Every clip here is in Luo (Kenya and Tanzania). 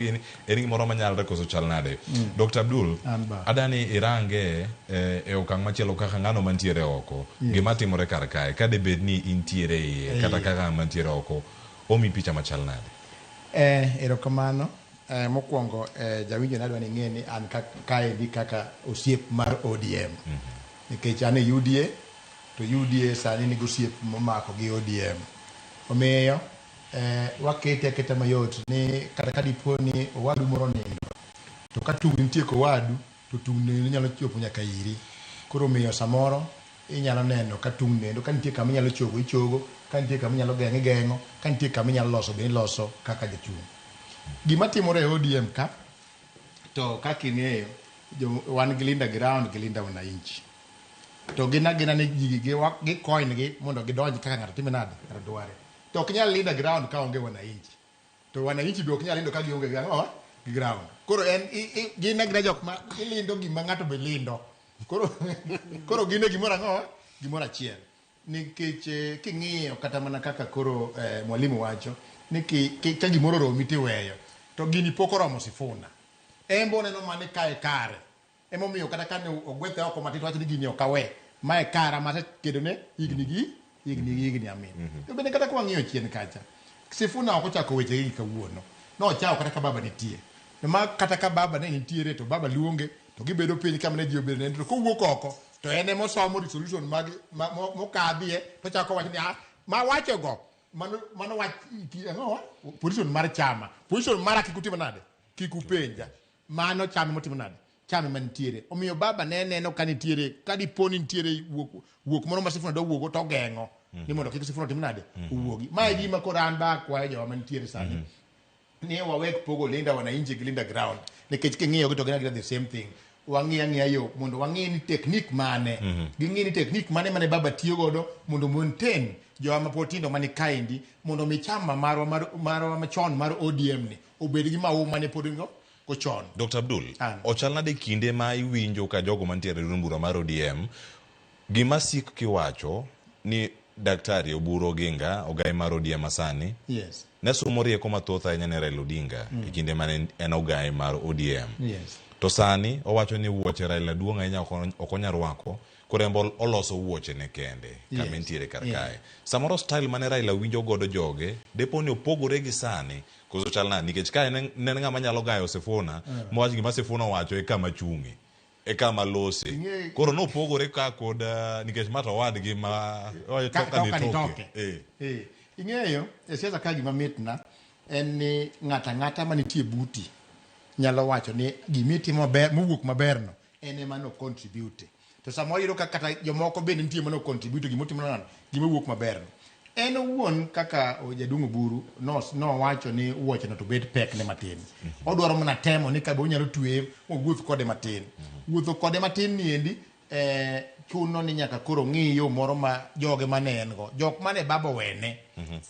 Gini en gimoro manyalre koso chal nade? Dr. Abdul, An ba. adani irange e okang' machielo kaka ng'ano mantiere oko. Gima timore kar kae, ka debed ni intiere iye kata kaka ng'ama ntiere oko, omi picha machal nade? Erokamano. Mokwongo jawinjo ne adwa ni ing'e ni an kaendi kaka osiep mar ODM. Nikech an e UDA, to UDA sani nigi osiep momako gi ODM. Omiyo wakete aketa mayot ni kata ka dipo ni owadu moro onindo, to ka tungni nitie kowadu, to tungni nyalo chopo nyaka iri. Koro omiyo samoro inyalo neno ka tungni endo, ka nitie kama inyalo chogo, ichogo, ka nitie kama inyalo geng'o, igeng'o, ka nitie kama inyalo loso be iloso kaka jachung'. Gima timore e ODM ka, to kaka ing'eyo, wan gi Linda Ground gi Linda Wananchi. To gin agina ni gigi gi coin gi mondo gidonj kaka ng'ato time nade, ng'ato dware. To ok nyal Linda Ground ka onge Wananchi. To Wananchi be ok nyal lindo ka gionge gi ang'o? Gi ground. Koro en gin agina jok ma gilindo gima ng'ato be lindo. Koro gin e gimoro ang'o? Gimoro achiel. Nikech king'iyo kata mana kaka koro mwalimu wacho ni ka gimoro oromi tiweyo. To gini pok oromo Sifuna. En be oneno mana ni kae kare. Emomiyo kata kane ogwethe oko matin to wacho ni gini ok awe. Mae kara ma asekedone higni gi higni gi higni amin. To bende kata kwang'iyo chien kacha, Sifuna ok ochako weche gi kawuono. Nochako kata ka baba nitie. To ma kata ka baba ne nitiere to baba luonge to gibedo piny kama ne ji obedo ne to kowuok oko to en ema osomo resolution mag mokadhie to chako wacho ni ah, ma wacho go mano wach ang'o position mar chama position mara kik utim nade kik upenja mano chama motimo nade chama mantiere omiyo baba ne neno ka nitiere ka dipo ni nitiere wuok moro ma Sifuna dwa wuogo to ogeng'o ni mondo kik Sifuna otim nade owuogi. Ma e gima koro an ba akwayo jowa mantiere sani ni wawek pogo Linda Wananchi gi Linda Ground nikech king'iyo gi to gin agina the same thing. Wang'i ang'iya yo mondo wang'i ni technique mane ging'i ni technique mane mane baba tiyo godo mondo maintain jowa ma pod tindo mani kaendi mondo mi chama marwa machon mar ODM ni obed gi mauma ne pod go chon. Dr. Abdul, An. ochal nade kinde ma iwinjo ka jogo mantiere e duond bura mar ODM gima sik kiwacho ni Daktari Oburu Oginga, ogai mar ODM masani, ne sumo rieko mathoth ahinya ne Raila Odinga e kinde mane en ogai mar ODM. To sani owacho ni wuoche Raila duong' ahinya ok onyal rwako, koro en be oloso wuoche ne kende kama entiere kar kae. Samoro style mane Raila winjo godo joge depo ni opogore gi sani koso chal nade nikech kae ne en ng'ama nyalo gayo Sifuna mowach gima Sifuna owacho e kama chung'e. E kama lose. Koro nopogore ka kod nikech ma to owadgi ma toka ni toke. Ing'eyo e siasa ka gima mitna en ni ng'ato ang'ata manitie buti nyalo wacho ni gima itimo maber mowuok maberno en ema no contribute. To samoro iyudo ka kata jomoko bende nitie mano contribute gima otimo nade gima wuok maberno. En owuon kaka jaduong' Oburu nowacho ni wuoche no to bet pek ne matin. Odwaro mana temo ni kabe onyalo tweye mowuoth kode matin. Wuotho kode matin ni endi chuno ni nyaka koro ng'i yo moro ma joge mane en go. Jok mane baba owene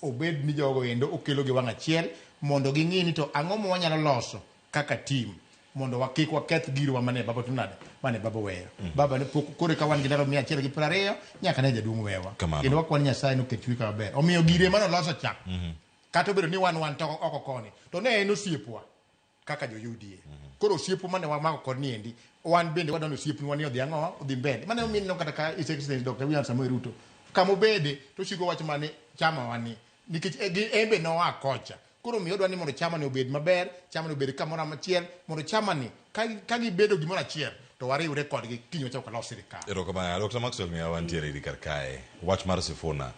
obed ni jogo endo okelo gi wang' achiel mondo ging'i ni to ang'o ma wanyalo loso kaka team mondo kik waketh girwa mane baba to nade mane baba oweyo. Baba ne pok koro ka wan gi ndalo 120 nyaka ne jaduong' wewa. Kendo wakwa ni Nyasaye noket chunye kama ber. Omiyo gire mane oloso cha kata obedo ni wan to oko koni to ne en osiepwa kaka jo UDA. Koro osiepwa mane wamako kod ni endi wan bende wadwa ni osiepwa ni odhi ang'o odhi mbele. Mane omiyo ineno kata ka His Excellency Dr. William Samoei Ruto kama obede to osiko wacho mane chama wani nikech en be noa kocha. Koro omiyo odwa ni mondo chama ni obed maber, chama ni obed kamoro achiel, mondo chama ni ka gibedo gimoro achiel to wariwre kodgi kiny wachak walos sirikal. Erokamano. Dr. Maxwell Miyawa nitiere iri kar kae. Wach mar Sifuna.